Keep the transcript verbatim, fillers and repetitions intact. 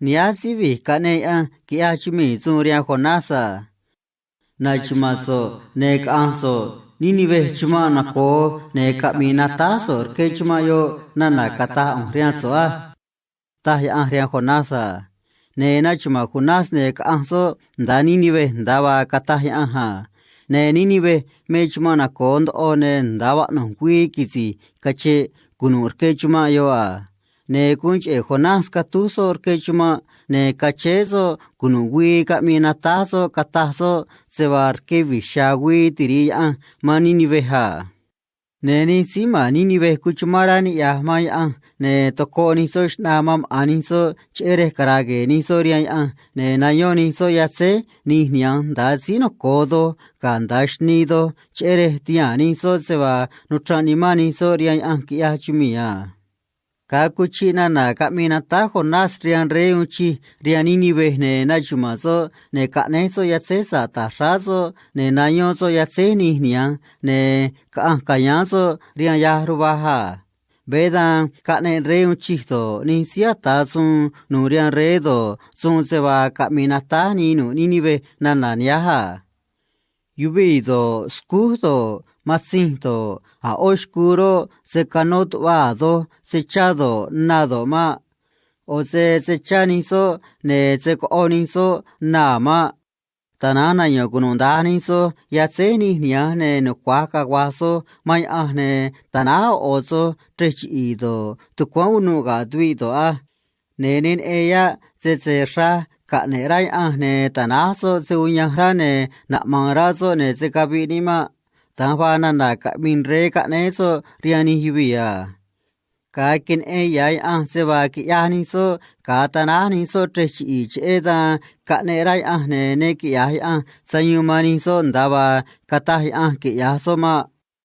Nihánj síí vi̱j caꞌneꞌ Yaꞌanj quiꞌyaj chumii̱ suun rihaan Jonás a: Na̱xuma̱a̱n so̱ꞌ, ne̱ caꞌa̱nj so̱ꞌ, Nínive chumanꞌ noco̱o, ne̱ caꞌmi̱i̱ natáj so̱ꞌ rque chumanꞌ yoꞌ nana̱ cata̱j ꞌu̱nj rihaan so̱ꞌ á, taj Yaꞌanj rihaan Jonás a. Ne̱ naxuma̱a̱n Jonás, ne̱ caꞌanj soꞌ nda̱a Nínive nda̱a vaa cataj Yaꞌanj a. Ne̱ Nínive me chumanꞌ noco̱o ndoꞌo, ne̱ nda̱a vaꞌnu̱j güii quisi̱j cacheꞌ cunu̱ꞌ rque chumanꞌ yoꞌ a. Ne̱ guun cheꞌe̱ Jonás catúj soꞌ rque chumanꞌ, ne̱ cachéé soꞌ cunu̱ꞌ güii caꞌmii natáj soꞌ, cataj soꞌ se vaa rque vi̱j xa̱a̱ güii tiri̱ꞌ Yaꞌanj man Nínive a. Ne̱ nij síí ma̱n Nínive cuchumán rá niꞌya̱j man Yaꞌanj, ne̱ tocoꞌ nij soꞌ xꞌnaa man maꞌa̱n nij soꞌ cheꞌé rej cara̱a̱ gue̱e̱ nij soꞌ rihaan Yaꞌanj, ne̱ nayón nij soꞌ yatzéj nij niha̱nj nda̱a síí noco̱o doj ga̱ nda̱a xnii doj, cheꞌé rej tihaa̱n nij soꞌ se vaa nuchra̱nꞌ nimán nij soꞌ rihaan Yaꞌanj, quiꞌyaj chumii̱ a. Ga̱a cuchiꞌ nana̱ caꞌmii natáj Jonás rihaan rey uun chij rihaan Nínive, ne̱ naxuma̱a̱n soꞌ, ne̱ caꞌnéj soꞌ yatzéj sa̱ꞌ ta̱j xráá soꞌ, ne̱ nayón soꞌ yatzéj nij niha̱nj, ne̱ caꞌanj ca̱yáán soꞌ rihaan yaj ruvaj a. Veé dan, caꞌneꞌ rey uun chij do̱ꞌ, nij síí ata̱ suun nu̱u̱ rihaan rey do̱ꞌ, suun se vaa caꞌmi̱i̱ natáj nii nu̱ꞌ Nínive nana̱ nihánj a. Yuvii̱ do̱ꞌ, scúj do̱ꞌ, matzinj do̱ꞌ, a̱ ꞌó xcuu roꞌ, se̱ canó tuꞌva a̱ doj se chá do̱ꞌ, na do̱ꞌ maꞌ. ꞌO̱ se se̱ chá nij soꞌ, ne̱ se̱ coꞌo nij soꞌ na a̱ maꞌ. Tana̱nj nayo̱n cunuda̱nj nij soj yatzéj nij niha̱nj, ne̱ nucua̱j cagua̱j soj man Yaꞌanj, ne̱ tanáj ꞌo̱ ꞌo̱ soj chrej chiꞌi̱i̱ do̱ꞌ, tucuáán unuꞌ ga̱ tuviꞌ do̱ꞌ á. Ne̱ ne neꞌen yaꞌ sese xraj caꞌne̱ꞌ rá Yaꞌanj, ne̱ tanáj soꞌ se uun yanj rá, ne̱ naꞌma̱a̱n rá soꞌ, ne̱ se̱ caviꞌ níꞌ maꞌ. Da̱nj vaa nana̱ caꞌmi̱i̱ rey caꞌnéé soꞌ rihaan nij yuvii̱ a. Ga̱a queneꞌen ya̱ Yaꞌanj se vaa quiꞌyaj nij soꞌ ga̱a tanáj nij soꞌ chrej chiꞌi̱i̱, cheꞌé dan caꞌneꞌ rá Yaꞌanj, ne̱ ne quiꞌya̱j Yaꞌanj sayuun man nij soꞌ nda̱a vaa cataj Yaꞌanj quiꞌya̱j soꞌ maꞌ.